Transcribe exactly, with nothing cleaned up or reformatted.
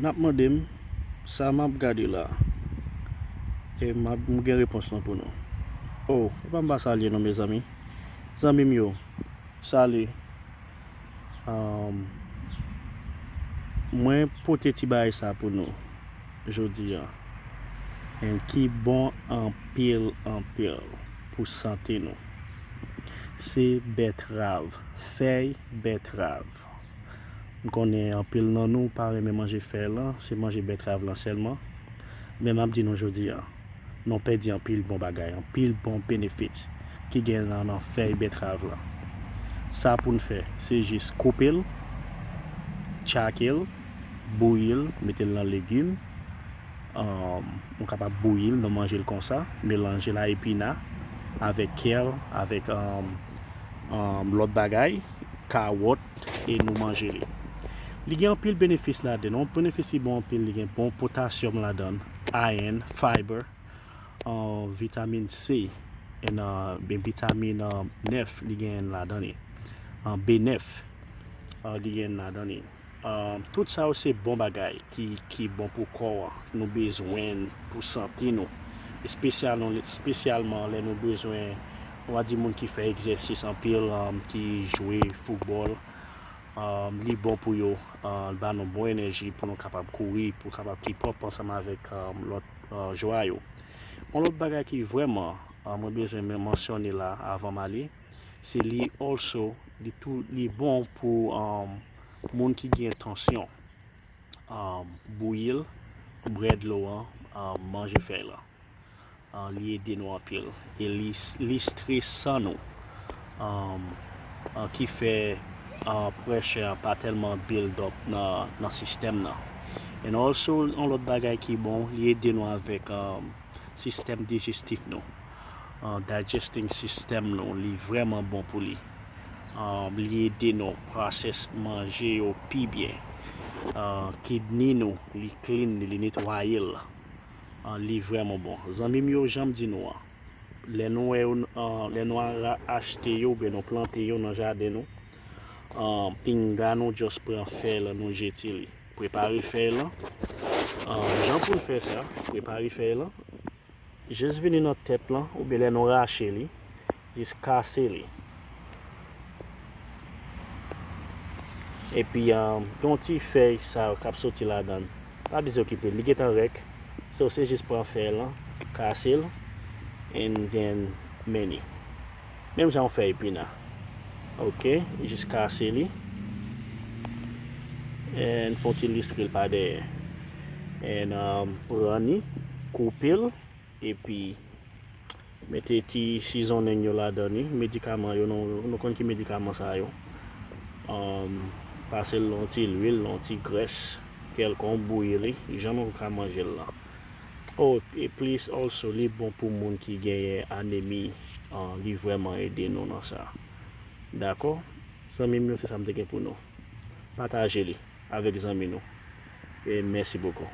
N ap mande m sa m ap gade la. E m ap, m gen repons lan pou nou. Oh, epa m pa salye non, mezanmi. Zanmi m yo, sali. Um, mwen pote ti bagay sa pou nou jodi a. And ki bon anpil, anpil pou sante nou. Se bètrav, fèy bètrav. M konnen anpil nan nou pa renmen manje fèy lan, se manje bètrav lan sèlman. Men m ap di nou jodi a, nou pèdi anpil bon bagay, anpil bon benefit ki gen nan, nan fèy bètrav lan. Sa pou n fè, se jis koupe l, tchake l, bouyi l, mete l nan legim. Um, nou kapab bouyi l, nou manje l konsa, melanje l a epina, avèk kèl, avèk um, um, lòt bagay, kawòt, e nou manje li. Li gen anpil benefis ladan. Yon benefis li bon anpil, li gen bon potasyòm ladan, iron, fiber, uh, vitamin C, and, uh, ben, vitamin uh, nèf li gen ladan li. Uh, B nèf uh, li gen ladan li. Uh, tout sa yo se bon bagay ki, ki bon pou kò an. Nou bezwen l pou sante nou. Espesyal-, espesyalman lè nou bezwen, nou va di moun ki fè egzèsis anpil, um, ki jwe foutbòl. Um, li bon pou yo, uh, ba nou bon enèji pou nou kapab kouri, pou kapab keep up ansanm avèk um, lòt uh, jwa yo. Yon lòt bagay ki vrèman uh, mwen bezwen men- mansyone la avan m ale, se li also, li tou, li bon pou um, moun ki gen tansyon. Um, bouyi l, bwè dlo an, um, manje fèy lan. Uh, li ede nou anpil. E li, li stresan nou. Um, uh, ki fè uh, pressure an pa tèlman build up nan, nan sistèm nan. And also, yon lòt bagay ki bon, li ede nou avèk um, sistèm dijestif nou. Uh, digesting system nou, li vrèman bon pou li. Um, li ede nou process manje yo pi byen. Uh, kidney nou, li clean, li netwaye l. Uh, li vrèman bon. Zanmi m yo, jan m di nou an, lè nou wè yo, uh, lè nou a- achte yo oubyen nou plante yo nan jaden nou, uh, pinga nou just pran fèy lan, nou jete li. Prepare fèy lan. Uh, jan pou n fè sa, prepare fèy lan. Jis vini nan tèt lan, oubyen lè nou rache li, jis kase li. Epi, um, gen yon ti fèy sa yo k ap soti ladan l. Pa bezwen okipe l, li gentan rèk. So, se jis pran fèy lan, kase l, and then men li. Menm jan w fè epina. Ok, jis kase li. And fè yon ti listre l pa dèyè. And um, pran li, koupe l, epi mete ti seasoning yo ladan li, medikaman yo, nou, nou konn ki medikaman sa yo. Um, pase l nan yon ti lwil, nan yon ti grès kèlkonk, bouyi li, jan nou ka manje l lan. Oh, e plis also, li bon pou moun ki genyen anemi, ah, li vrèman ede nou nan sa. Dakò? Zanmi m yo, se sa m te gen pou nou. Pataje li avèk zanmi nou. E mèsi bokou.